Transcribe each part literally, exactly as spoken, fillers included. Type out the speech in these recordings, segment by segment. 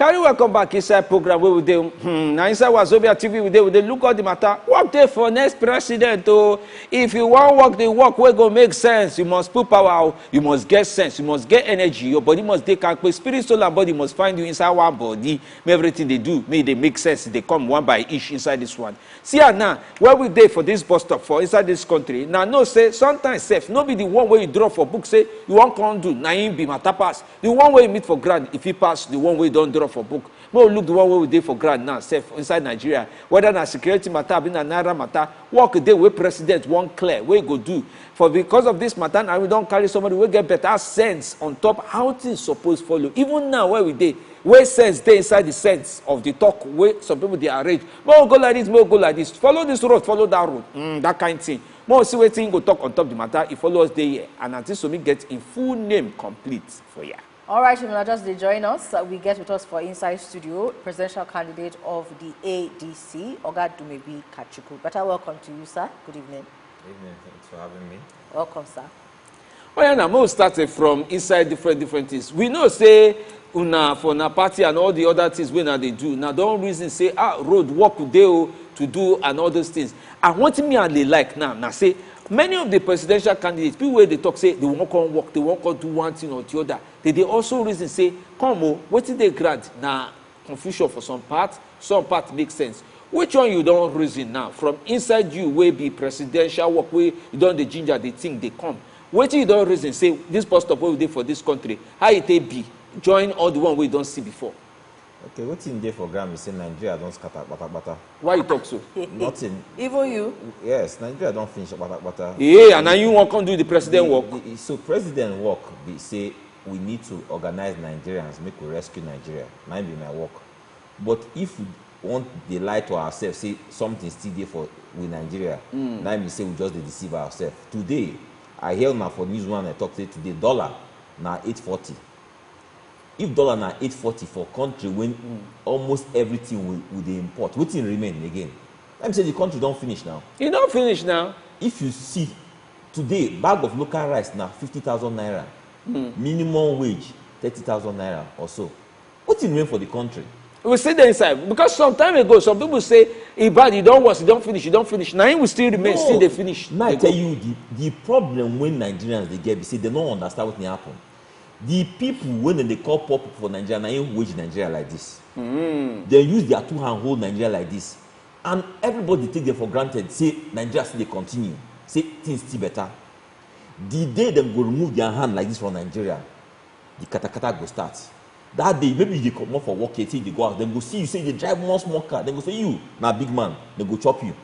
Carry welcome back inside program wey we dey. Hmm, na inside Wazobia T V we dey, we dey look all the matter. Work dey for next president o. If you wan work the work wey go make sense, you must put power o. You must get sense, you must get energy. Your body must dey kampe. Spirit, soul and body must find you inside one body. Make everything dey do, make e dey make sense, e dey come one by each inside this one. See am now, where we dey for this bus stop for inside this country, na know say sometimes sef, no be the one wey you draw for book say you wan come do, na im be matter pass. The one wey you meet for ground, e fit pass the one wey you don draw for book. Make we look the one wey we dey for ground now sef inside Nigeria, whether na security matter abi na naira matter. Work dey wey president wan clear, wey go do. For because of this matter, na we don carry somebody wey get better sense on top how things suppose follow. Even now where we dey, wey sense dey inside the sense of the talk wey some people dey arrange. Make we go like this, make we go like this. Follow this road, follow that road. Mm, that kind thing. Make we see wetin he go talk on top the matter. He follow us dey here. And Aunty Somi get im full name complete for here. All right, if una just dey join us, uh, we get with us for inside studio presidential candidate of the A D C, Oga Dumebi Kachuku. Better welcome to you, sir. Good evening. Evening, thanks for having me. Welcome, sir. Oh yeah, now make we start it from inside different different things. We know say una for una party and all the other things wey una dey do, una don reason say, ah, road work dey o to do and all those things. And wetin me I dey like now na say many of the presidential candidates, people wey dey talk say they wan come work, they wan come do one thing or the other, they dey also reason say, come o, wetin dey ground na confusion for some part, some part make sense. Which one you don reason now from inside you wey be presidential work wey you don dey ginger, dey think dey come? Wetin you don reason say this bus stop wey we dey for this country, how e take be, join all the one wey you don see before? Okay, wetin dey for ground be say Nigeria don scatter kpatakpata. Why you talk so? Nothing. Even you? Yes, Nigeria don finish kpatakpata. Yeah, and now you wan come do the president work? The, the, so president work be say we need to organize Nigerians, make we rescue Nigeria. Na im be my work. But if we want dey lie to ourselves, say something still dey for with Nigeria, na im be say we just dey deceive ourselves. Today, I hear una for news when I talk say today dollar na eight forty. If dollar na eight forty for country when almost everything we, we dey import, wetin remain again? Na im be say the country don finish now. E don finish now. If you see today, bag of local rice na fifty thousand naira. Minimum wage, thirty thousand naira or so. Wetin remain for the country? We still dey inside because some time ago, some people say e bad, e don worse, e don finish, e don finish. Na im we still remain, still dey finish. Now I tell you the, the problem wey Nigerians dey get be say they no understand wetin dey happen. The people wey dem dey call poor people for Nigeria, na im wage Nigeria like this. Dem use their two hand hold Nigeria like this. And everybody take them for granted, say Nigeria still dey continue, say things still better. The day dem go remove their hand like this from Nigeria, the katakata go start. That day, maybe you dey comot for work here, say you dey go out, dem go see you say you dey drive one small car, dem go say you na big man, dem go chop you.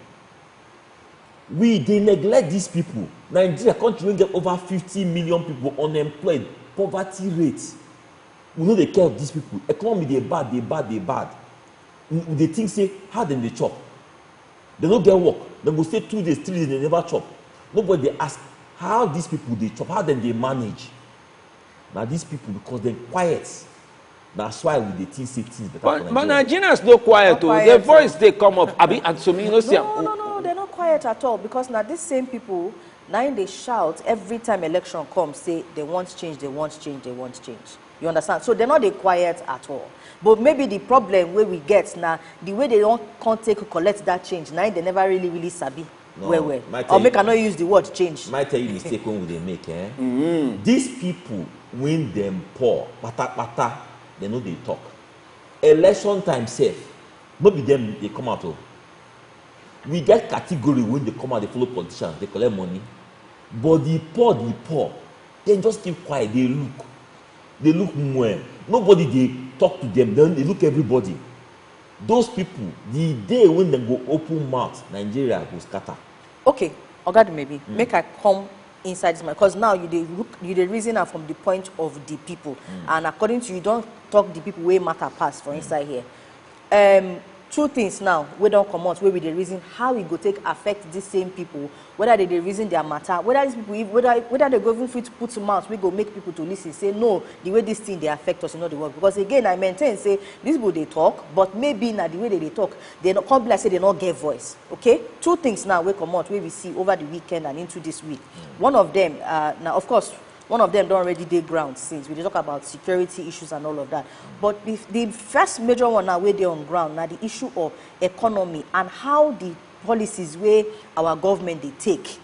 We dey neglect these people. Nigeria, country wey get over fifty million people unemployed, poverty rate. We no dey care of these people. Economy dey bad, dey bad, dey bad. We, we dey think say how dem dey chop. Dem no get work. Dem go stay two days, three days, dem never chop. Nobody dey ask how these people dey chop, how dem dey manage. Na these people, because dem quiet, that's why we dey think say things better for Nigeria. But Nigerians no quiet o. Their voice dey come up. Abi, and so me, you know, see am. No, no, no, no, they're not quiet at all because na these same people na im dey shout every time election come say they want change, they want change, they want change. You understand? So they're not dey quiet at all. But maybe the problem wey we get na the way they don come take collect that change, na im they never really, really sabi well well. Or make I no use the word change. Might tell you mistake wey we dey make, eh? These people wey dem poor kpatakpata, dem no dey talk. Election time sef, no be dem dey come out o. We get category wey dey come out dey follow politicians, dey collect money. But the poor, the poor, dem just keep quiet, dey look. Dey look mwem. Nobody dey talk to them, dem dey look everybody. Those people, the day wey dem go open mouth, Nigeria go scatter. Okay, Oga Dumebi, make I come inside this matter, because now you dey look, you dey reason am from the point of the people, and according to you, you don talk the people wey matter pass for inside here. Um, two things now wey don comot, wey we dey reason how e go take affect these same people, whether they dey reason their matter, whether these people, if, whether, whether they go even fit put mouth wey go make people to listen say no, the way this thing dey affect us, e no dey work. Because again, I maintain say these people dey talk, but maybe na the way they dey talk, they no, come be like say they no get voice. Okay, two things now wey comot, wey we see over the weekend and into this week. One of them, uh, na of course, One of them don already dey ground since. We dey talk about security issues and all of that. But the, the first major one now wey dey on ground na the issue of economy and how the policies wey our government dey take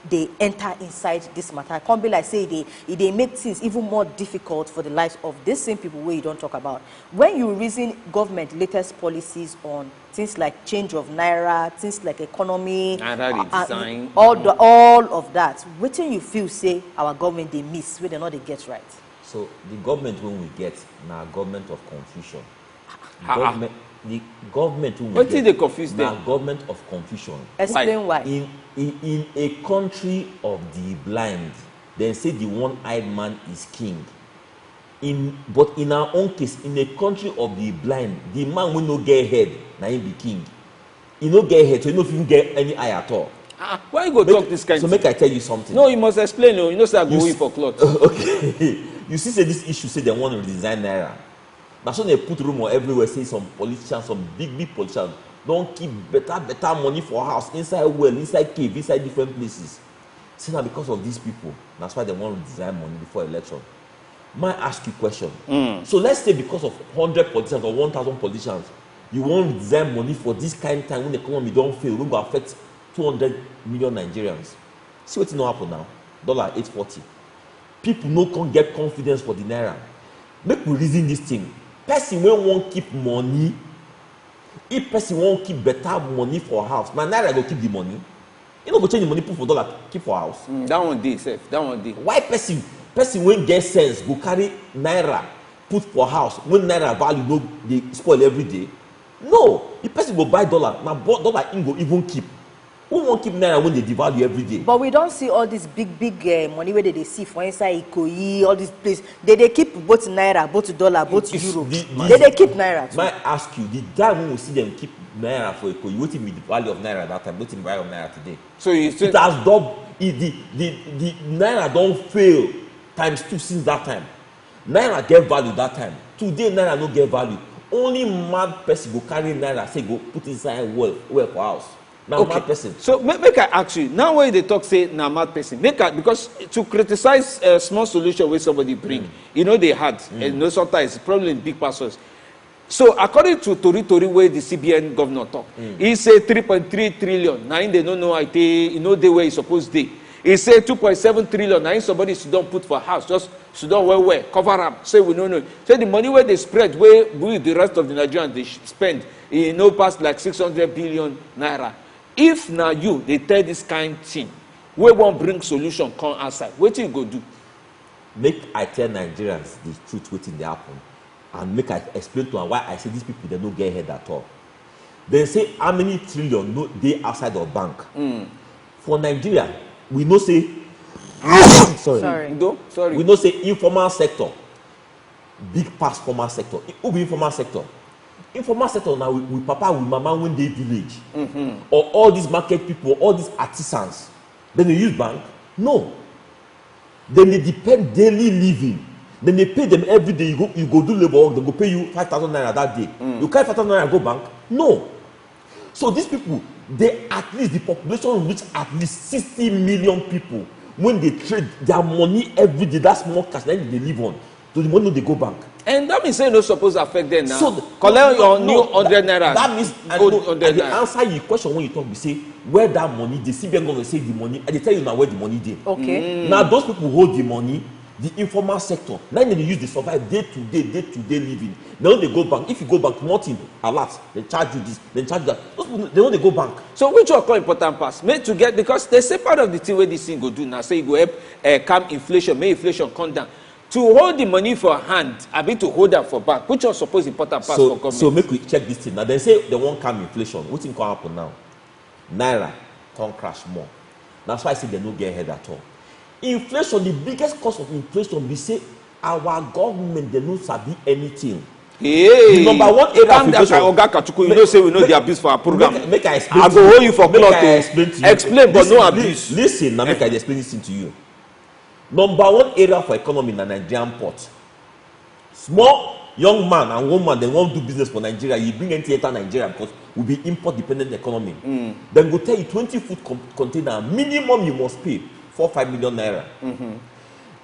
dey enter inside this matter. E come be like say e dey, e dey make things even more difficult for the lives of these same people wey you don talk about. When you reason government latest policies on things like change of naira, things like economy, Naira uh, uh, redesign. all the, all of that, wetin you feel say our government dey miss wey dem no dey get right? So the government wey we get na government of confusion. The Ha, ha. government, the government wey we Wetin get dey confuse na them? Government of confusion. Explain why. In, in in a country of the blind, dem say the one-eyed man is king. In but in our own case, in a country of the blind, the man wey no get head na him be king. He no get head, so he no fit even get any eye at all. Ah, why you go talk this kind So thing? Make I tell you something. No, you must explain o. You know say I go You win s- for cloth. Okay. You see say this issue say dem wan redesign naira. Na so dem put rumor everywhere say some politicians, some big big politicians don keep better better money for house, inside well, inside cave, inside different places. Say na because of these people, that's why dem wan redesign money before election. May I ask you question? So let's say because of hundred politicians or one thousand politicians, you wan redesign money for this kind time when the economy don fail, wey go affect two hundred million Nigerians. See wetin no happen now. Dollar eight forty. People no come get confidence for the naira. Make we reason this thing. Person wey wan keep money, if person wan keep better money for house, na naira go keep the money. You no go change the money put for dollar, keep for house. Mm, that one dey sef. That one dey. Why person person wey get sense go carry naira put for house when naira value no dey spoil every day? No, the person go buy dollar, na bo- dollar im go even keep. Who wan keep naira when dey devalue every day? But we don see all this big big uh, money wey dey dey see for inside Ikoyi, all this place. They dey keep both naira, both dollar, both It's euro. the- the- They dey keep naira too. May I ask you, the time when we see them keep naira for Ikoyi, wetin be the value of naira that time? Wetin be the value of naira today? So you still It has doubled. It, the, the, the naira don fail times two since that time. Naira get value that time. Today naira no get value. Only mad person go carry naira say go put inside well well for house. Na Okay. Mad person. So make, make I ask you now, when you dey talk say na mad person, make I, because to criticize a small solution wey somebody bring, you know, dey hard. And you know, sometimes problem big pass us. So according to tori tori wey the C B N governor talk, he say three point three trillion na him dey no know how e take, e no dey where e suppose dey. He say two point seven trillion na him somebody sit down put for house, just sit down well well, cover am, say we no know. Say the money wey dey spread, wey we, the rest of the Nigerians dey sh- spend, e no pass like six hundred billion naira. If na you dey tell this kind thing, wey wan bring solution come outside, wetin you go do? Make I tell Nigerians the truth wetin dey happen, and make I explain to am why I say these people dem no get head at all. Dem say how many trillion no dey outside of bank. For Nigeria, we know say sorry. Sorry. Ndo, sorry. We know say informal sector big pass formal sector. Who be informal sector? Informal sector na we, we papa, we mama wey dey village, or all these market people, all these artisans. Dem dey use bank? No. Dem dey depend daily living. Dem dey pay them every day. You go, you go do labour work, dem go pay you five thousand naira that day. You carry five thousand naira go bank? No. So these people, they at least, the population reach at least sixty million people wey dey trade their money every day. That small cash na im dem dey live on. So the money no dey go bank. And that means say e no suppose affect them now. So the- Collect no, your no, new that- hundred naira. That means I, Go no, hundred I dey naira. Answer your question when you talk, we say where that money dey. C B N government say the money. I dey tell you now where the money dey. Okay. Now those people hold the money. The informal sector, na im dem dey use dey survive day to day, day to day living. Dem no dey go bank. If you go bank, nothing, alert, dem charge you this, dem charge you that. Those people, dem no dey go bank. So which one come important pass? Make to get, because they say part of the thing wey this thing go do na say e go help uh, calm inflation, make inflation come down. To hold the money for hand, abi to hold am for bank, which one suppose important pass for So, government? So make we check this thing. Now dem say dem wan calm inflation. Wetin come happen now? Naira come crash more. That's why I say dem no get head at all. Inflation, the biggest cause of inflation be say our government dem no sabi anything. Hey, The number one area calm of down, inflation. Oga Kachuku, you know say we know the abuse for our program. Make, make I explain. I To go you. Hold you for Make cloth. I Oh. Explain to you. Explain, but Listen, no li- abuse. Listen, now make I explain this thing to you. Number one area for economy na Nigerian port. Small young man and woman, dem wan do business for Nigeria. You bring anything enter Nigeria because we be import dependent economy. Dem go tell you twenty foot com- container, minimum you must pay four five million naira.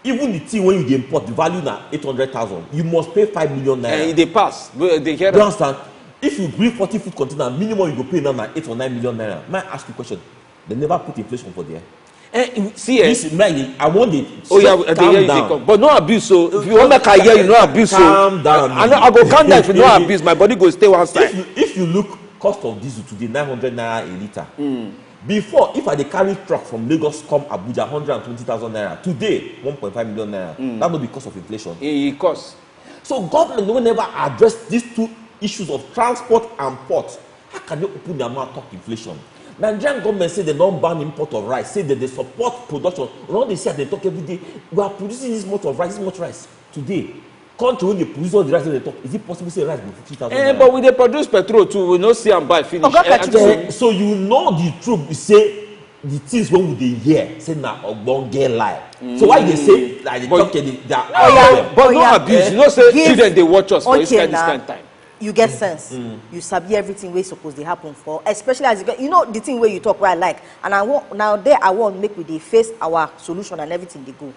Even the thing when you dey import, the value na eight hundred thousand, you must pay five million naira. And e dey pass. Dey hear. You understand? If you bring forty foot container, minimum you go pay now na eight or nine million naira. May I ask you a question? They never put inflation for there. Eh, see, eh, this man, I want it. Oh yeah, I dey hear you dey come, but no abuse. So if you want make I hear you, no abuse. So calm down. I, I go calm down if you no abuse. My body go stay one side. If you, if you look cost of diesel today, nine hundred naira a litre. Mm. Before, if I dey carry truck from Lagos come Abuja, hundred and twenty thousand naira. Today, one point five million naira. Mm. That no be cost of inflation. E, e cost. So government no never address these two issues of transport and port. How can they open their mouth talk inflation? Nigerian government say they don ban import of rice, say that they support production. Una dey see as they talk every day, we are producing this much of rice, this much rice. Today, country wey dey produce all the rice wey dey talk, is it possible say rice go fifty thousand naira? Eh, but we dey produce petrol too, we no see am buy finish. Oga Kachuku. So, so you know the truth be say the things wey we dey hear say na ogbonge lie. So why you dey say like the talk dey their own? But no abuse. You know say children dey watch us for this kind this kind time. You get sense. You sabi everything wey suppose dey happen for, especially as you get, you know the thing wey you talk wey I like, and I want now there I want make we dey face our solution and everything dey go.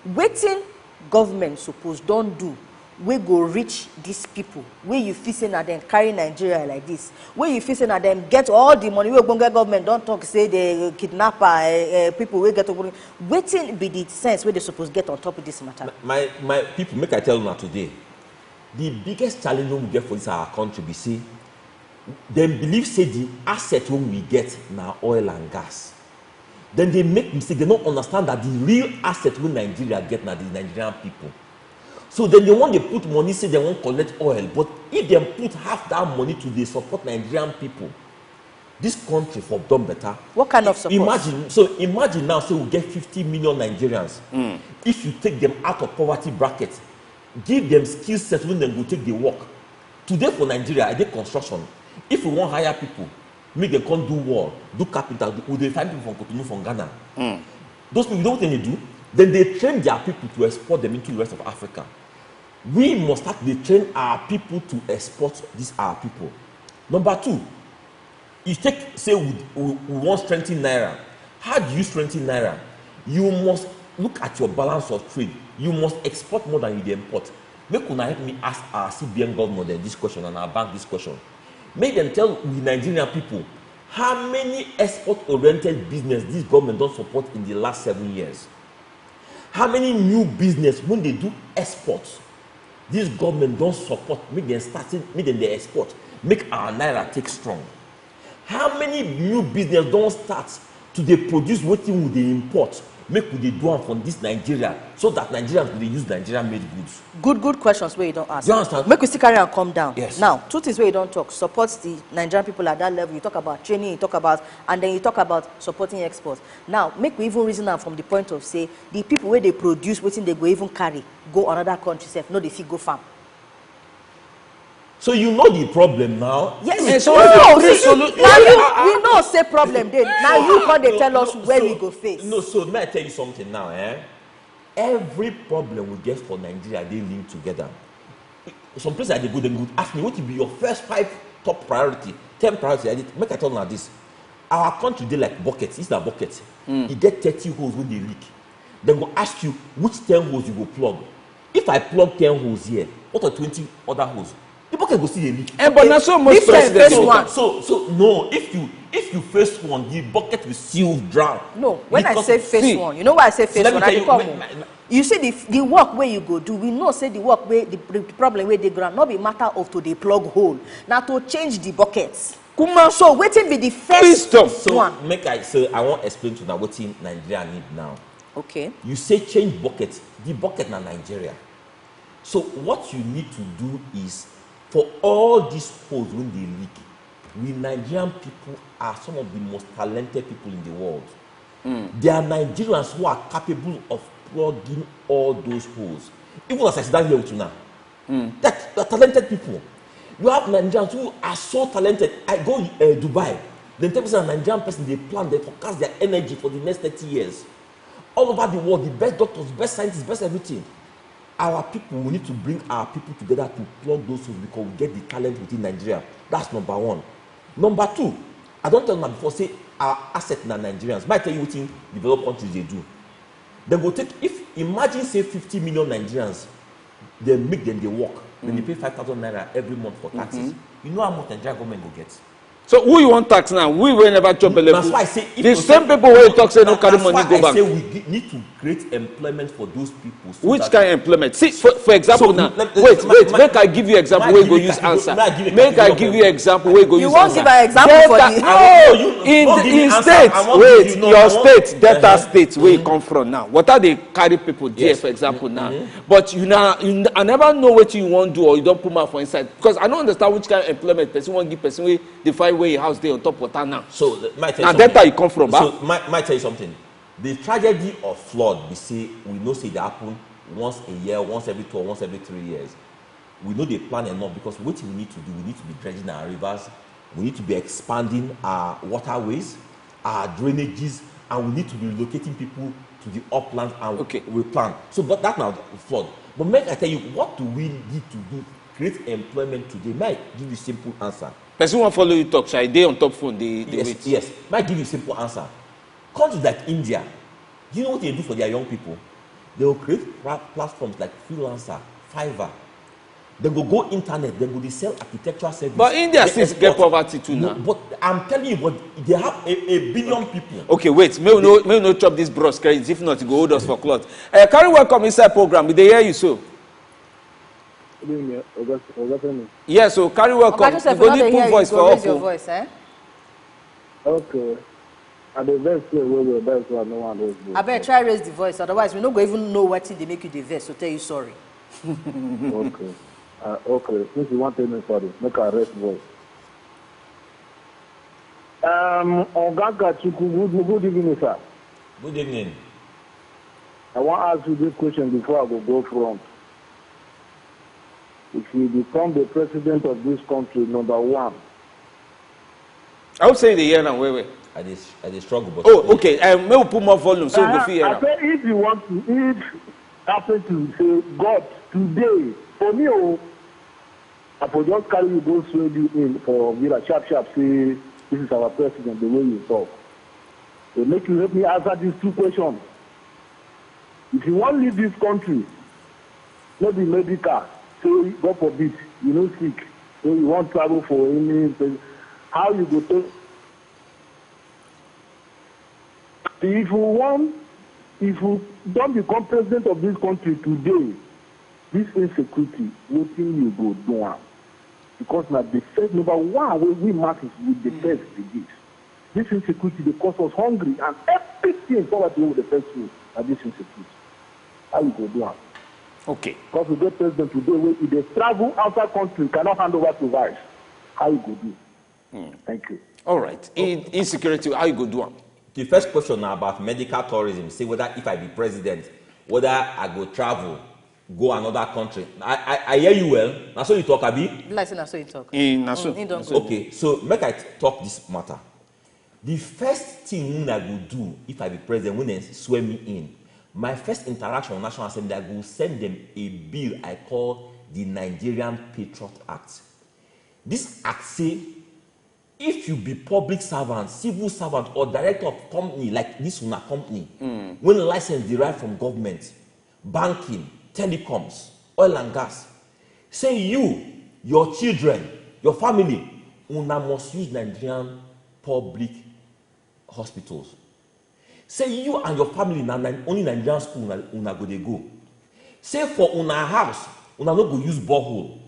Wetin government suppose don do wey go reach these people wey you feel say na dem carry Nigeria like this, wey you feel say na dem get all the money wey ogbonge government don talk say the kidnapper, eh, eh, people wey get ogbonge, wetin be the sense wey they suppose get on top of this matter? My my people, make I tell una today, the biggest challenge wey we get for this our country be say dem believe say the asset wey we get na oil and gas. Dem dey make mistake, dem no understand that the real asset wey Nigeria get na the Nigerian people. So dem dey wan dey put money say dem wan collect oil, but if dem put half that money to dey support Nigerian people, this country for don better. What kind of support? Imagine, so imagine now say we get fifty million Nigerians. If you take them out of poverty bracket, give them skill set wey dem go take dey work. Today for Nigeria, I dey construction. If we wan hire people, make dem come do wall, do carpenter, we dey find people from Cotonou, from Ghana. Those people, you know what dem dey do? Dem dey train their people to export them into the rest of Africa. We must start to dey train our people to export these our people. Number two, you take say we, we, we wan strengthen naira. How do you strengthen naira? You must look at your balance of trade. You must export more than you dey import. Make una help me ask our C B N governor dem this question and our bank this question. Make dem tell we Nigerian people how many export-oriented business this government don support in the last seven years. How many new business wey dey do export this government don support, make dem start, make dem dey export, make our naira take strong. How many new business don start to dey produce wetin we dey import, make we dey do am from this Nigeria, so that Nigerians go dey use Nigeria made goods? Good good questions wey you don ask. You understand? Make we still carry am come down. Yes. Now, two things wey you don talk support the Nigerian people at that level. You talk about training, you talk about, and then you talk about supporting export. Now, make we even reason am from the point of say the people wey dey produce wetin they go even carry go another country sef no dey fit go farm. So you know the problem now. Yes. Eh, so no, see, solu- na you we know say problem dey. Na you come dey tell us where we go face. No, so may I tell you something now, eh? Every problem we get for Nigeria dey linked together. Some places I dey go, dem go ask me, "Wetin be your first five top priority, ten priority?" I dey make I tell una this. Our country dey like bucket. It's na bucket. E get thirty holes wey dey leak. Dem go ask you which ten holes you go plug. If I plug ten holes here, what of twenty other holes? The bucket go still dey leak. Eh, but na so most presidents dey talk. So so no, if you if you face one, the bucket will still drown. No, when I say face one, you know why I say face one? I dey come. You see the the work wey you go do, we know say the work wey the, the problem wey dey ground no be matter of to dey plug hole, na to change the bucket. Kuma, so wetin be the first one? So make I say I wan explain to una wetin Nigeria need now. Okay. You say change bucket, the bucket na Nigeria. So what you need to do is for all these holes wey dey leak, we Nigerian people are some of the most talented people in the world. Mm. There are Nigerians who are capable of plugging all those holes. Even as I sit down here with you now, mm. That, that talented people. You have Nigerians who are so talented. I go uh, Dubai. Then tell me say a Nigerian person dey plan, dey forecast their energy for the next thirty years. All over the world, the best doctors, best scientists, best everything. Our people, we need to bring our people together to plug those holes because we get the talent within Nigeria. That's number one. Number two, I don tell una before say our asset na Nigerians. May I tell you wetin developed countries dey do? Dem go take, if, imagine say fifty million Nigerians, dem make dem dey work, dem dey pay five thousand naira every month for taxes. You know how much Nigerian government go get? So who you wan tax now? We wey never chop belle That's full. Why I say if The you same say- people wey you talk say no That- carry that's money why go I say bank. We gi- need to create employment for those people. So Which that- kind of employment? See, for, for example So, now, let- let- wait, my- wait, my- make I give you example my- wey go give use example- answer. my- give- Make I give- give you example wey go You use wan answer. give an example for Delta, the- no, You- in no, the- give me in answer. state, I wan wait, give you- no, your I wan- state, Delta Uh-huh. State, wey you come from now, water dey carry people there, Yes. for example now. But you na, you, I never know wetin you wan do, or you don put mouth for inside, because I no understand which kind of employment person wan give person wey dey find where your house dey on top water now. So the- my tell Na you something. Delta you come from, ba? So my my tell you something. The tragedy of flood, we say we know say they happen once a year, once every two, or once every three years. We no dey plan enough because wetin we need to do, we need to be dredging our rivers, we need to be expanding our waterways, our drainages, and we need to be relocating people to the uplands and Okay. We plan. So but that now flood. But make I tell you, what do we need to do to create employment today? May I give you simple answer? Person wan follow you talk, shall I dey on top phone dey dey Yes, wait. Yes. May I give you a simple answer? Countries like India, do you know what they do for their young people? They will create pra- platforms like Freelancer, Fiverr. They go go internet, they go dey sell architectural service. But India They still get export. Poverty too No, now. But I'm telling you, but they have a, a billion people. Okay, wait, make we no make we no chop this bros credit, if not, you go hold us for cloth. Uh, carry welcome inside program, we dey hear you so. Good evening, Oga Oga Femi. Yes, so carry Oga welcome. Joseph, You we go no dey need hear put you. Voice Go for raise up your o. Voice, eh? Okay. I dey vex here well well, that's why no one raise voice. Abeg try raise the voice, otherwise we no go even know wetin dey make you dey vex, so tell you sorry. Okay. Uh, okay. Since you wan tell me sorry, make I raise voice. Um, Oga Kachukwu, good, good evening, sir. Good evening. I wan ask you this question before I go go front. If you become the president of this country, number one, I would say you dey hear am well well. I dey I dey struggle, but Oh, okay. Um, make we put more volume so we go fit hear I am. Say if you want to, if happen to say God today for me, oh, I for just carry you go swell you in for Villa sharp sharp. Say this is our president. The way you talk, so make you help me answer these two questions. If you wan leave this country, no be medical, say God forbid, you no sick, so you wan travel for any place, how you go take? If you wan, if you don become president of this country today, this insecurity, wetin you go do am? Because na the first number one wey we masses we dey first be this. This insecurity dey cause us hungry and everything poverty wey we dey first feel na this insecurity. How you go do am? Okay. Because we get president today wey e dey travel outside country, cannot hand over to vice. How you go do? Thank you. All right. In insecurity, how you go do am? The first question na about medical tourism. Say whether if I be president, whether I go travel, go another country. I I, I hear you well. Na so you talk, abi? Be like say na so you talk. In na so. Mm, he don So- go. Okay, so make I t- talk this matter. The first thing wey I go do if I be president, when they swear me in, my first interaction with National Assembly, I go send them a bill I call the Nigerian Patriot Act. This act say if you be public servant, civil servant, or director of company like this una company, when license derive from government, banking, telecoms, oil and gas, say you, your children, your family, una must use Nigerian public hospitals. Say you and your family na Ni- only Nigerian school una, una go dey go. Say for una house, una no go use borehole.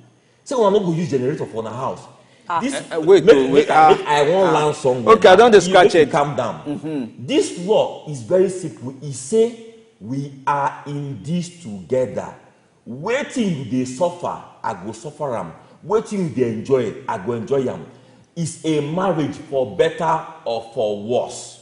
Say una no go use generator for una house. Ah. This Eh, eh, wait, make, oh, wait, make, ah, make I wan ah. Land somewhere. Okay, I don dey You make scratch you it. Calm down. This law is very simple. E say we are in this together. Wetin you dey suffer, I go suffer am. Wetin you dey enjoy, I go enjoy am. It's a marriage for better or for worse.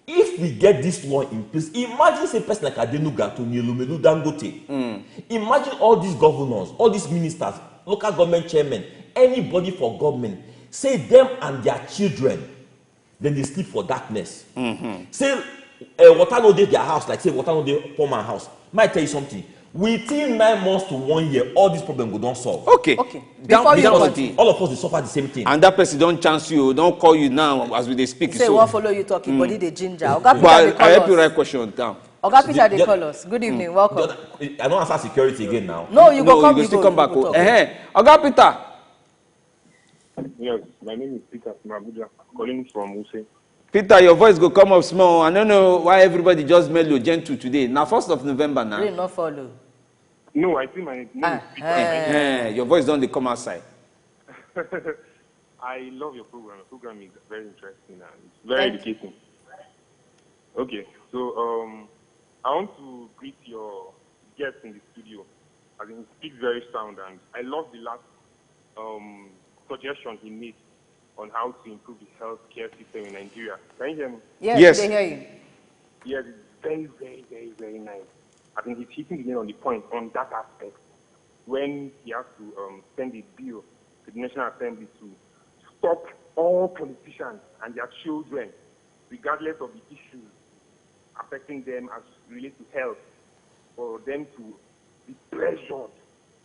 If we get this law in place, imagine say person like Adenuga, Tony Elumelu, Dangote. Imagine all these governors, all these ministers, local government chairmen, anybody for government, say them and their children, then they sleep for darkness. Say uh, water no dey their house, like say water no dey poor man house. Might tell you something. Within nine months to one year, all this problem go don solve. Okay. Okay. Down, Before you down go- with it. All of us dey suffer the same thing. And that person don chance you, don call you now as we dey speak. Say So, wan follow you talk, him body dey ginger. Oga but Peter dey I help call you us. Write question down. Oga Peter dey call us. Good evening, welcome. I don't answer security again now. No, you go come, you go still come back. Ehen. Oga Peter. Yes, my name is Peter from Abuja, calling from Wuse. Peter, your voice go come up small. I don't know why everybody just mellow gentle today. Now, first of November now. Rain not follow. No, I see my name is Peter. Eh, your voice don't dey come outside. I love your program. Your program is very interesting and it's very educating. Okay, so um, I want to greet your guests in the studio. I think it speaks very sound, and I love the last um, suggestion he made on how to improve the healthcare system in Nigeria. Can you hear me? Yes, yes. They hear you. Yes, it's very, very, very, very nice. I think he's hitting the nail on the point on that aspect. When he has to um, send a bill to the National Assembly to stop all politicians and their children, regardless of the issues affecting them as relates to health, for them to be pressured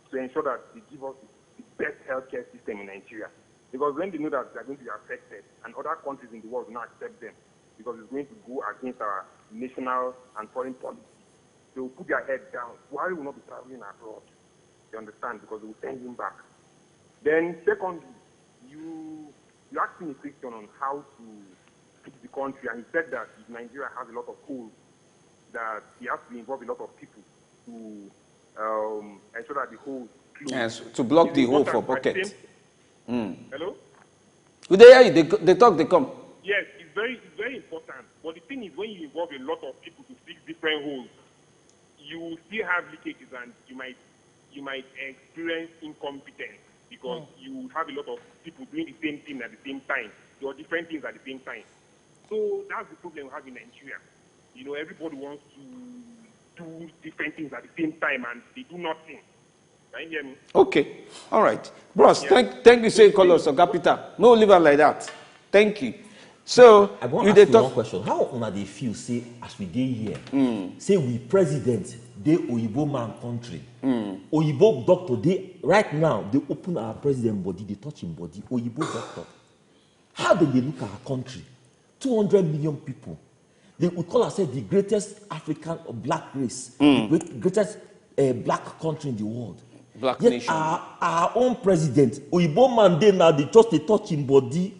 to ensure that they give us the best healthcare system in Nigeria. Because when they know that they're going to be affected and other countries in the world will not accept them because it's going to go against our national and foreign policy, they will put their head down. Buhari will not be traveling abroad. You understand? Because they will send him back. Then, secondly, you you asked me a question on how to fix the country, and you said that if Nigeria has a lot of holes, that he has to involve a lot of people to um, ensure that the holes close. Yes, to block the hole for pocket. Mm. Hello? Good day, you. They, they talk, they come. Yes, it's very, it's very important. But the thing is, when you involve a lot of people to fix different holes, you will still have leakages, and you might you might experience incompetence because mm. you have a lot of people doing the same thing at the same time, or different things at the same time. So that's the problem we have in Nigeria. You know, everybody wants to do different things at the same time and they do nothing. Can you hear me? Okay. All right. Bros, yeah. thank, thank you, say call us, Oga Peter. No, leave her like that. Thank you. So I want to ask you talk... one question. How una dey feel say as we dey here, mm. say we president dey oyibo man country, mm. oyibo doctor dey right now dey open our president body, dey touch him body, oyibo doctor. How dem dey look our country? Two hundred million people. They, we call ourselves the greatest African or black race, mm. the great, greatest uh, black country in the world. Black Yet nation. Our, our own president, oyibo man dey now, they just dey touch him body.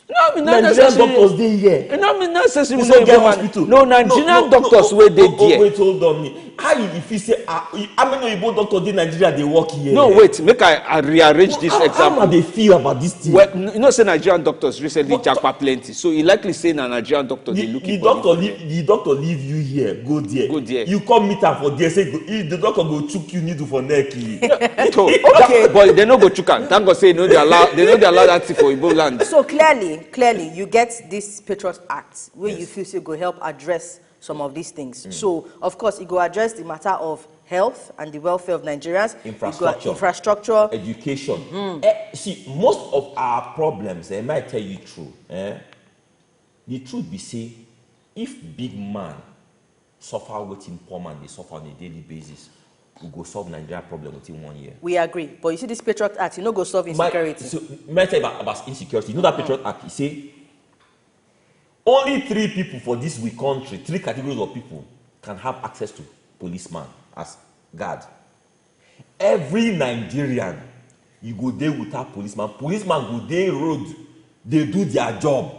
No, I mean, not Nigerian necessarily. Doctors dey here. E no mean necessarily. They say get hospital. No, Nigerian no, no, doctors no, wey dey oh, oh, there. Wait, hold on me. How you if you say uh, how many oyibo doctors dey Nigeria dey work here? No, wait, make I, I rearrange no, this how, example. How una dey feel about this thing? Well, you know say Nigerian doctors recently japa plenty, so e likely say na Nigerian doctor dey look the doctor leave, the doctor leave you here, go there. Go there. You come meet am for there, say go, the doctor go chook you needle for neck. Okay, but they no go chook am. Thank God say they no dey allow, they no dey allow that thing for Igbo land. So clearly, clearly, you get this Patriot Act where yes. you feel say go help address some of these things. Mm. So, of course, it go address the matter of health and the welfare of Nigerians. Infrastructure. Go, infrastructure. Education. Mm. Eh, see, most of our problems, eh, I might tell you true. Eh? The truth be say, if big man suffer wetin poor man dey suffer on a daily basis, we go solve Nigeria problem within one year. We agree. But you see this Patriot Act, you no go solve insecurity. My, so, may I tell you about, about insecurity? You know that Patriot mm. Act, e say only three people for this we country, three categories of people can have access to policeman as guard. Every Nigerian, you go dey without policeman. Policeman go dey road, dey do their job.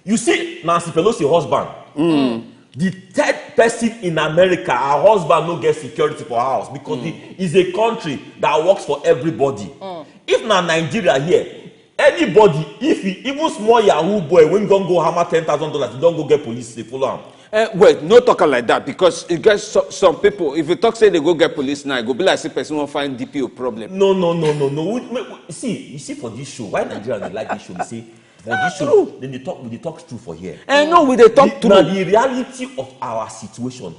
You see, Nancy Pelosi husband, mm. the third person in America, her husband no get security for house because mm. the, it's a country that works for everybody. Mm. If na Nigeria here, anybody, if he, even small yahoo boy, when don go hammer ten thousand dollars, he don go get police, they follow him. Uh, eh, well, no talk like that because you get so, some people. If you talk say they go get police now, it go be like say person wan find D P O problem. No, no, no, no, no. We, we, we, see, you see for this show, why Nigerians dey like this show? They say for this show, then they talk, they talk true for here. Eh, no, we dey talk the, true. Now the reality of our situation,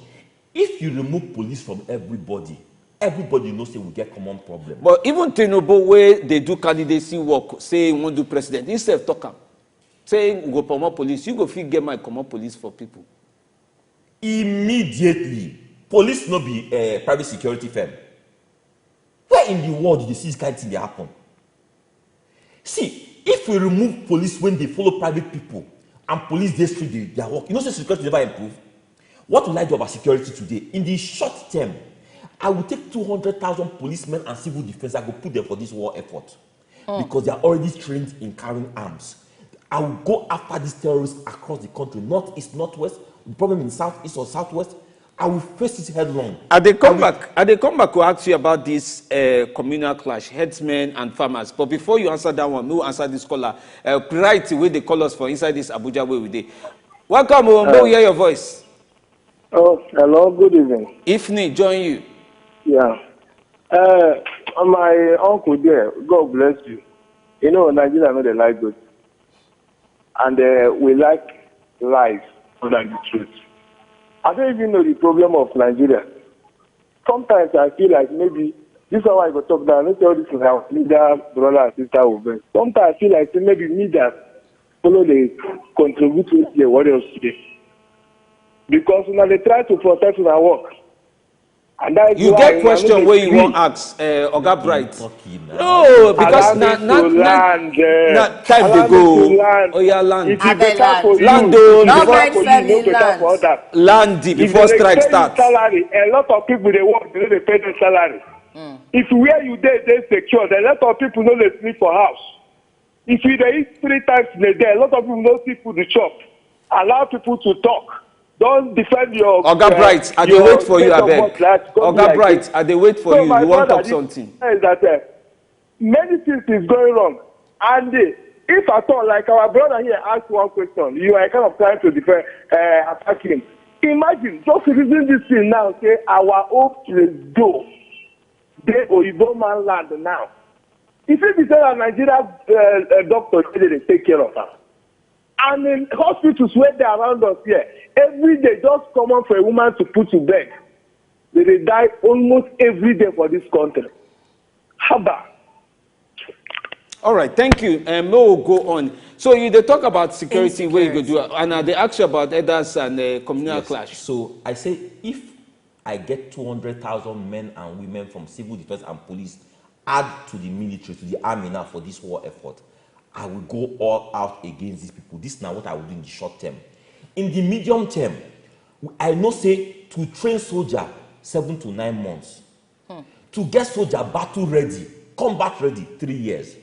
if you remove police from everybody, everybody know say we get common problem. But even Tinubu wey dey do candidacy work, say he wan do president, he sef talk am. Say we go promote police, you go fit get my comot police for people. Immediately, police no be uh, private security firm. Where in the world you dey see this kind thing dey happen? See, if we remove police when they follow private people and police dey street dey their work, you know say security never improve. What will I do about security today? In the short term, I will take two hundred thousand policemen and civil defense. I go put them for this war effort because they are already trained in carrying arms. I will go after these terrorists across the country, northeast, northwest. The problem in southeast or southwest, I will face it headlong. I dey come I will back. I dey come back to ask you about this uh, communal clash, herdsmen and farmers. But before you answer that one, no answer this caller. Uh, right away, they call us for inside this Abuja way we dey. Welcome, Ombo. Uh, hear your voice. Oh, hello. Good evening. Evening, join you. Yeah. Uh, my uncle there, God bless you. You know, Nigeria know they like good. And uh, we like lies more than the truth. I don't even know the problem of Nigeria. Sometimes I feel like maybe this is how I go talk now. Let's tell this now. Leader, brother, and sister will vex. Sometimes I feel like say maybe me that follow the contribute to the warriors today. Because when they try to protect my work, and that is You why get I question no where you dey wan ask uh, Oga Bright. Talk him now. No, because Allow na me na to na land. Uh, na time dey allow me go. To land. Oya land. It is Abeg better land. for you. Land o, It is No better mind for you, selling no better land. for others. Land If before they strike dey pay you start. salary, a lot of people they work, they no dey pay them salary. If where you dey dey secure, a lot of people no dey sleep for house. If you dey eat three times in a day, a lot of people no see food to chop. Allow people to talk. Don't defend your Oga uh, Bright, I dey your wait for you, state of abeg. What life come be Oga like Bright, this. I dey wait for So you. my You wan brother, talk this something? Is that uh, many things is going wrong. And uh, if at all, like our brother here asked one question, you are kind of trying to defend, uh, attack him. Imagine, just reason this thing now, say our own place do. Dey Oyibo man land now. If it be say na Nigeria uh, uh, doctor say they dey take care of am, and in hospitals wey dey around us here, every day just common for a woman to put to bed. They dey die almost every day for this country. Haba. All right, thank you. Um, we'll go on. So you they talk about security, where you go do, Insecurity. and uh, they ask you about elders and uh, communal Yes. clash. So I say if I get two hundred thousand men and women from civil defense and police add to the military, to the army now for this war effort, I will go all out against these people. This is now what I will do in the short term. In the medium term, I know say to train soldier seven to nine months, to get soldier battle ready, combat ready, three years.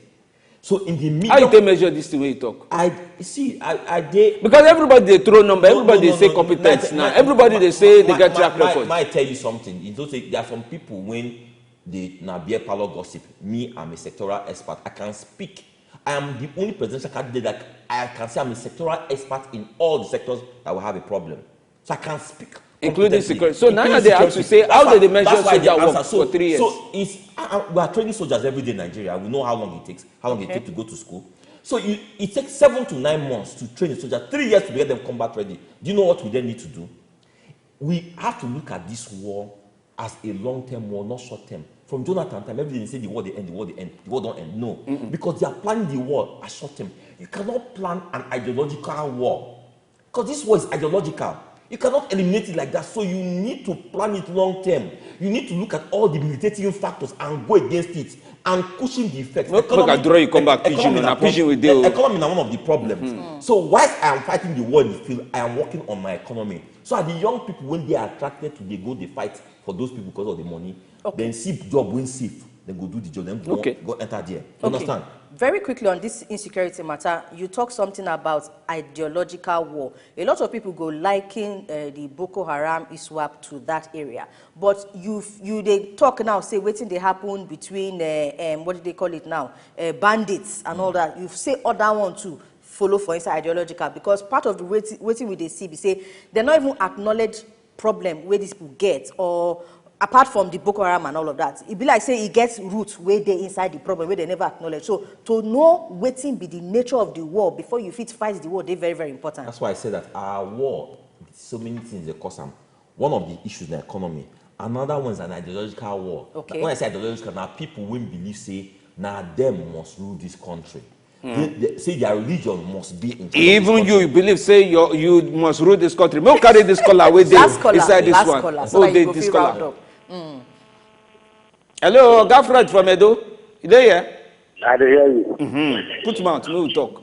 So in the medium How you take measure this thing wey you talk? I see. I I dey Because everybody dey throw number, No, everybody no, dey no, say no, competence na- now. na- Everybody dey say they my- get my- track my- record. My tell you something. You know say there are some people when they na beer parlor gossip. Me, I'm a sectoral expert. I can speak. I am the only presidential candidate that I can say I'm a sectoral expert in all the sectors that will have a problem. So I can speak Including confidently. security. So now Including they have to security. say, how That's do they why- measure that's why soldier they work answer. So, for three years? so if, uh, uh, we are training soldiers every day in Nigeria, we know how long it takes, how long it Okay. takes to go to school. So you, it takes seven to nine months to train a soldier, three years to get them combat ready. Do you know what we then need to do? We have to look at this war as a long-term war, not short-term. From Jonathan time, every day they say the war dey end, the war dey end, the war don't end. No, because they are planning the war as short-term. You cannot plan an ideological war. Because this war is ideological. You cannot eliminate it like that. So you need to plan it long term. You need to look at all the militating factors and go against it and cushion the effects. Make- make I draw you come back, pidgin, economy na na pidgin we dey o. Economy na one of the problems. So whilst I am fighting the war in the field, I am working on my economy. So are the young people when they are attracted to dey go dey fight for those people because of the money, Okay. then see job wey safe, then go do the job, then go, Okay. go enter there. You Okay. understand? Very quickly on this insecurity matter, you talk something about ideological war. A lot of people go liken uh, the Boko Haram iswap to that area, but you you dey talk now say wetin dey happen between uh, um, what do they call it now, uh, bandits and all that. You say other one too follow for inside ideological, because part of the wetin wetin we dey see be say dem no even acknowledge problem wey these people get, or apart from the Boko Haram and all of that, e be like say e get root wey dey inside the problem wey dem never acknowledge. So to know wetin be the nature of the war before you fit fight the war dey very, very important. That's why I say that our war, so many things dey cause am. One of the issues na economy. Another one is an ideological war. Okay. When I say ideological, na people wey believe say na dem must rule this country. They, they say their religion must be in charge of this Even you country. believe say you you must rule this country. Make we carry this caller wey dey Last caller, inside this last one. caller, so Oh, that dey you go this fit caller. round up. Hello, Oga Fred from Edo. You dey here? I dey hear you. Mm-hmm. Put mouth, make we talk.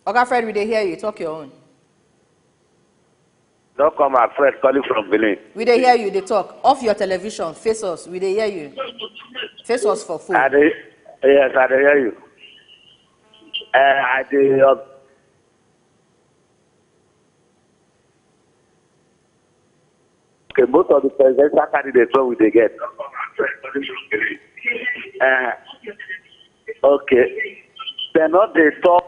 Oga Fred, we dey hear you. Talk your own. Don't come, I'm Fred calling from Benin. We dey hear you. Dey talk. Off your television. Face us. We dey hear you. Face us for phone. I dey, yes, I dey hear you. Uh, I dey. Uh, okay, most of the presidential candidates wey we dey get. Uh, okay, dem no dey talk.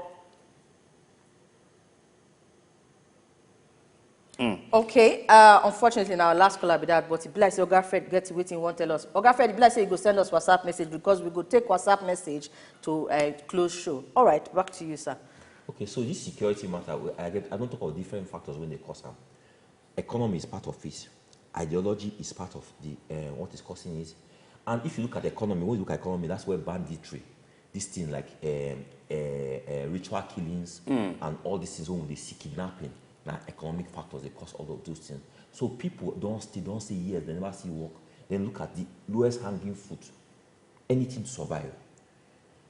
Okay, uh, unfortunately, na our last caller be that, but e be like say Oga Fred get wetin he wan tell us. Oga Fred, e be like say you go send us WhatsApp message because we go take WhatsApp message to uh, close show. All right, back to you, sir. Okay, so this security matter, we- I get, I don't talk about different factors when they cause am. Economy is part of it. Ideology is part of the uh, what is causing it. And if you look at the economy, when you look at economy, that's where banditry, this thing like um, uh, uh, ritual killings and all these things when they see kidnapping, now economic factors they cause all of those things. So people don't stay, don't say yes, they never see work. Then look at the lowest hanging fruit. Anything to survive.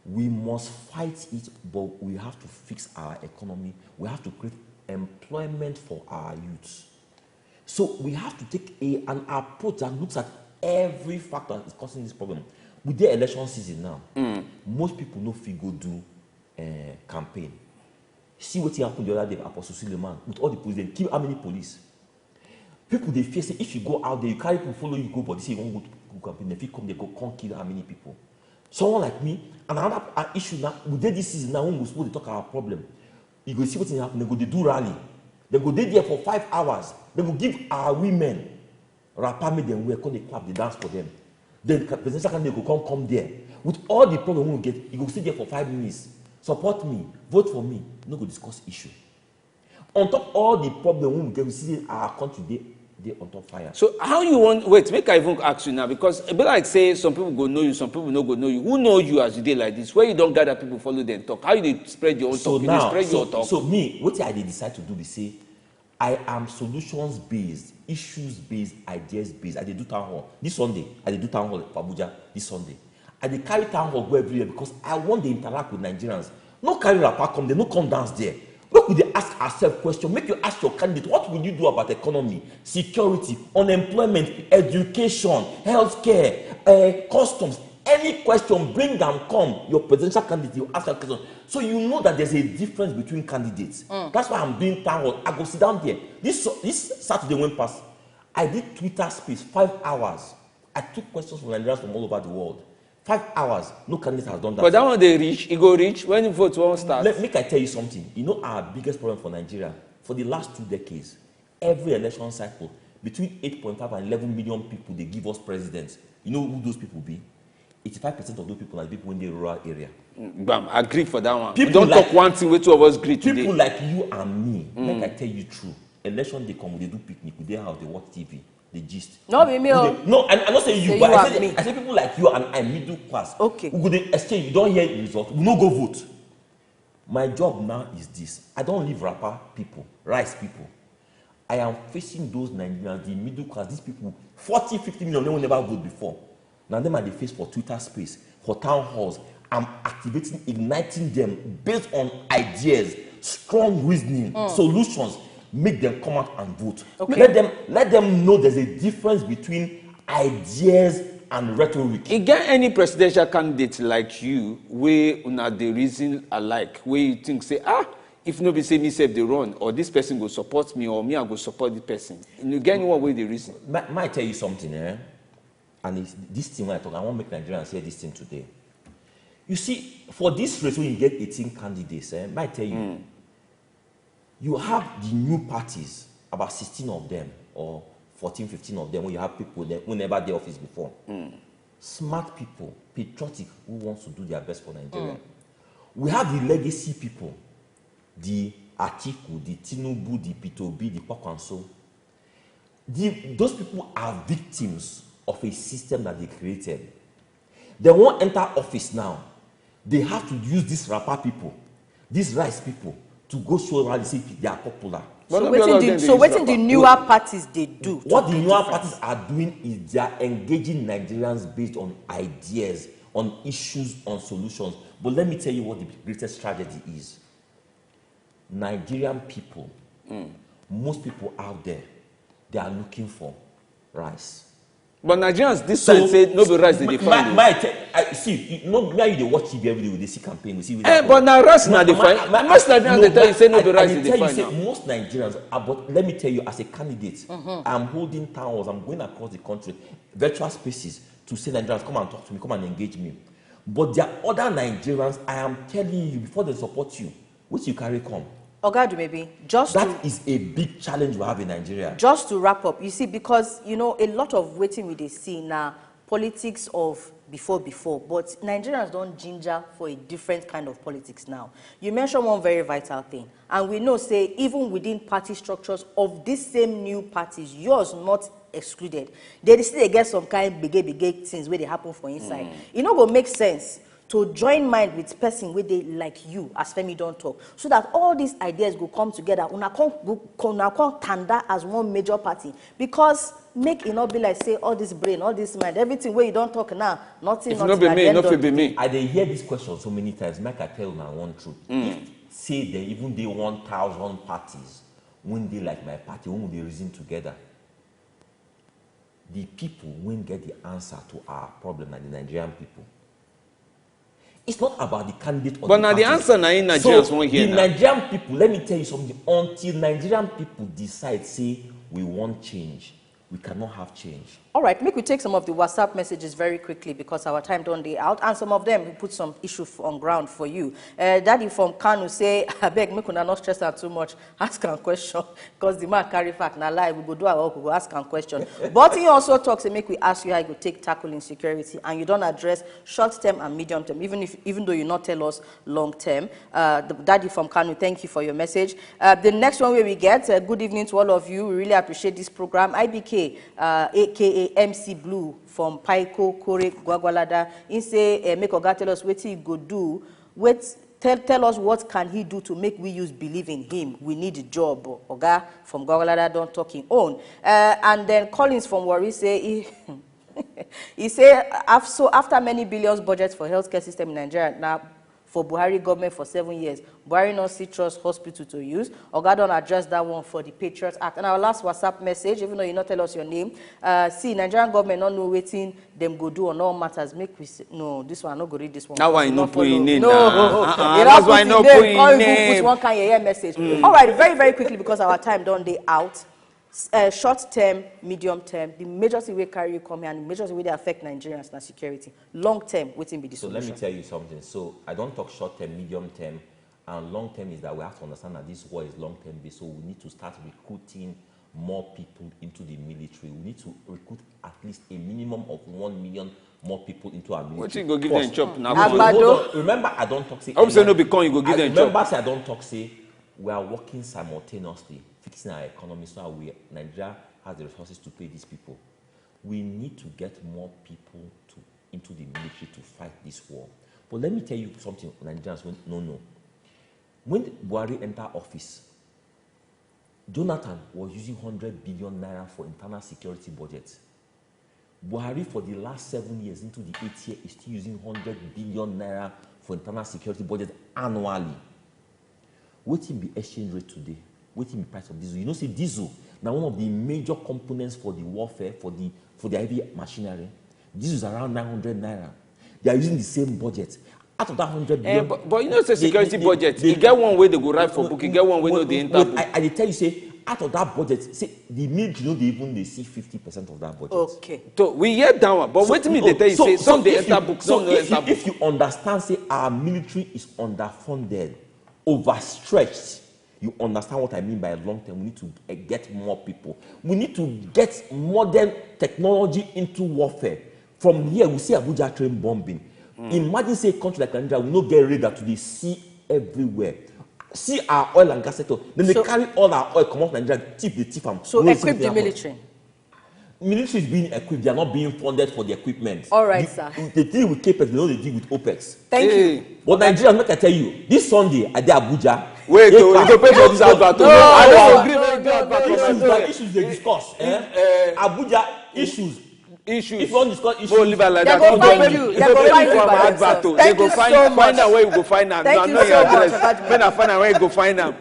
We must fight it, but we have to fix our economy. We have to create employment for our youths. So we have to take a, an approach that looks at every factor that is causing this problem. With the election season now, most people no fit go do uh, campaign. See wetin happen the other day, Apostle Suleiman, with all the police, dem kill how many police? People dey fear say if you go out there, you carry people follow you go, but they say you wan go, go campaign, dem fit come, they go come kill how many people? Someone like me, and another uh, issue now, we dey this season now when we suppose dey talk our problem. You go see wetin dey happen, dem go dey do rally, dem go dey there for five hours, dem go give our women wrapper make dem wear, come dey clap, dey dance for them. Then presidential candidate go come come there with all the problem wey we get, e go sit there for five minutes, support me, vote for me, no go discuss issue. On top all the problem wey we get, we see say our country dey dey on top fire. So how you wan wait? Make I even ask you now, because e be like say some people go know you, some people no go know you. Who know you as you dey like this? Where you don gather people follow dem talk? How you dey spread your own so talk? You dey now spread so your talk. So me, wetin I dey decide to do be say I am solutions based, issues based, ideas based. I dey do town hall this Sunday. I dey do town hall for Abuja this Sunday. I dey carry town hall go everywhere because I wan dey interact with Nigerians. No carry wrapper come there, no come dance there. Make we dey ask ourselves question. Make you ask your candidate, what will you do about economy, security, unemployment, education, healthcare, uh, customs, any question, bring am come. Your presidential candidate, you ask that question. So you know that there's a difference between candidates. Mm. That's why I'm doing town hall. I go sit down there. This this Saturday went past. I did Twitter space five hours. I took questions from Nigerians from all over the world. Five hours, no candidate has done that. But that one dey reach, e go reach when vote wan start. Let, make I tell you something. You know our biggest problem for Nigeria? For the last two decades, every election cycle, between eight point five and eleven million people dey give us president. You know who those people be? Eighty-five percent of those people are the people in the rural area. Gbam, agree for that one. We People don like talk one thing wey two of us gree today. People like you and me, make I tell you true. Election dey come, we dey do picnic, we dey house, dey watch T V, dey gist. No be me o. No, I, I no say you, but I say, I say people like you and I, middle class. Okay. We go dey exchange. You don hear the result? We no go vote. My job now is this. I don leave wrapper people, rice people. I am facing those Nigerians, the middle class, these people, forty, fifty million, they will never vote before. Now them are the face for Twitter space, for town halls. I'm activating, igniting them based on ideas, strong reasoning, solutions. Make them come out and vote. Okay. Let them let them know there's a difference between ideas and rhetoric. E get any presidential candidate like you wey una dey reason alike, wey you think say, ah, if no be say me sef dey run, or this person go support me, or me I go support the person? You get anyone wey dey reason? Ma, ma I tell you something, eh? And it's, this thing when I talk, I wan make Nigerians hear this thing today. You see, for this race when you get eighteen candidates, eh, ma I tell you, you have the new parties, about sixteen of them or fourteen, fifteen of them, when you have people that who never dey office before. Smart people, patriotic, who wants to do their best for Nigeria. We have the legacy people, the Atiku, the Tinubu, the Peter Obi, the Kwankwaso. The, those people are victims of a system that they created. They won't enter office now. They have to use these wrapper people, these rice people, to go show rally say they are popular. But So no be all wetin of the them dey so use wetin the wrapper. Newer parties dey do to What the be newer different? Parties are doing is they are engaging Nigerians based on ideas, on issues, on solutions. But let me tell you what the greatest tragedy is. Nigerian people, most people out there, they are looking for rice. But Nigerians this side say no be rice dey dey my, find. my te- I, see, you know, now you dey watch T V every day, we dey see campaign, we see. Eh, but na rice na dey find. Most Nigerians dey tell you say no be rice dey Tell you find say now. Most Nigerians, uh, but let me tell you, as a candidate, I'm holding towers, I'm going across the country, virtual spaces, to say, "Nigerians, come and talk to me, come and engage me." But there are other Nigerians, I am telling you, before they support you, which you carry come. Oga Dumebi, just That is a big challenge we have in Nigeria. Just to wrap up, you see, because, you know, a lot of wetin we dey see na politics of before before, but Nigerians don ginger for a different kind of politics now. You mention one very vital thing, and we know say even within party structures of these same new parties, yours not excluded, they still dey get some kind gbege gbege things wey dey happen for inside. E no go make sense to join mind with person wey dey like you, as Femi don talk, so that all these ideas go come together, una come go, una come tanda as one major party, because make e no be like say all this brain, all this mind, everything wey you don talk now, nothing. If no nothing be at me, the e end no of fit be the me. I dey hear these questions so many times. Make I tell una one truth. If say there even dey one thousand parties wey dey like my party, wey dey reason together, the people wey get the answer to our problem na the Nigerian people. It's not about the candidate. Or But the na the party. Answer na im Nigerians So, wan hear the now. Nigerian people, let me tell you something. Until Nigerian people decide say we want change, we cannot have change. All right, make we take some of the WhatsApp messages very quickly because our time don dey out, and some of them we put some issue f- on ground for you. Uh, Daddy from Kano say, "Abeg, make una not stress am too much. Ask am question, because the man carry fact, na lie. We go do our work, we go ask am question." But he also talks say make we ask you how you go take tackle insecurity, and you don address short term and medium term, even if, even though you not tell us long term. Uh, the Daddy from Kano, thank you for your message. Uh, the next one wey we get, uh, "Good evening to all of you. We really appreciate this program." I B K, uh, A K A M C Blue from Paiko Kore Gwagwalada, he say, uh, make Oga tell us wetin he go do. Wait, tell, tell us what can he do to make we use believe in him. We need a job. Oga from Gwagwalada don talk him own. Uh, and then Collins from Warri say he, he say, af- so after many billions budget for healthcare system in Nigeria, now for Buhari government for seven years, Buhari no see trust hospital to use. Oga don address that one for the Patriot Act. And our last WhatsApp message, even though you not tell us your name, uh, see, Nigerian government no know wetin dem go do on all matters. Make we say, no, this one, I no go read this one. That one, You no not put him follow. name No, now. Uh-uh, you that's not why put no him put name. him Come even name. Put one kind yeye message. All right, very, very quickly because our time don dey out. S- Uh, short term, medium term, the major thing wey carry you come here and the major thing wey dey affect Nigerians na security. Long term, wetin be the So let me solution? Tell you something. So I don't talk short term, medium term, and long term is that we have to understand that this war is long term based. So we need to start recruiting more people into the military. We need to recruit at least a minimum of one million more people into our military. Wetin go give them First, chop now? Agbado. hold on. Remember, I don't talk say. I hope say no be corn you go give I them remember chop. Say I don't talk say we are working simultaneously fixing our economy so that we Nigeria has the resources to pay these people. We need to get more people to into the military to fight this war. But let me tell you something, Nigerians no know. When Buhari enter office, Jonathan was using hundred billion naira for internal security budget. Buhari, for the last seven years into the eighth year, is still using hundred billion naira for internal security budget annually. Wetin be exchange rate today? Wetin be price of diesel? You know, say diesel now one of the major components for the warfare, for the for the heavy machinery. Diesel is around nine hundred naira. They are using the same budget. Out of that hundred billion, Eh, but, but you know say they- security they- budget, they- e get one way they go write for book, e get one way no dey enter book. I, I dey tell you say out of that budget, say the military no dey even dey see fifty percent of that budget. Okay. So we hear that one, but So, wetin me no, dey tell you so- say so some dey if enter you- book, so some no if you, enter book. If you understand say our military is underfunded, overstretched, you understand what I mean by long term. We need to, eh, get more people. We need to get modern technology into warfare. From here, we see Abuja train bombing. Imagine say a country like Nigeria, we no get radar to dey see everywhere. See our oil and gas sector. Then they So- carry all our oil, come out Nigeria, thief, they thief am. So No, equip something the happen. Military. Military is being equipped. They are not being funded for the equipment. All right, The- sir. They deal with capex. They don't deal with opex. Thank Hey. you. But Nigerians, make I tell you, this Sunday I dey Abuja. Wait, oh, you go pay for this advert. Oh. No, I no, don't no, agree no, with this no, advert. no, Issues no. that issues they discuss. Eh? Abuja issues. issues. If you wan discuss issues, Mo leave am like They that. Go Oga, find make- you. you They go go make find it you for by my themselves. advert o. Thank They go you find so find much. out where you go find am. Thank No, I you know your so much, address. Oga Jimobi. Make I find out where you go find am.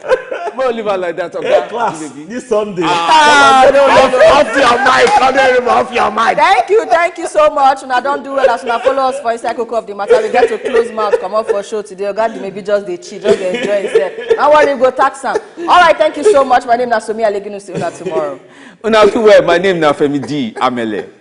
Class, this Sunday. Ah, no, no, no. Off your mic, honorable, off your mic. Thank you, thank you so much. Una don do well as una follow us for inside Coco of the Matter. We get to close mouth, come up for show today. Oga Jimobi just dey chill, just dey enjoy himself. No worry, we go tax am. All right, thank you so much. My name na Somi Aleginu. See una tomorrow. Una do well. My name na Femi D Amele.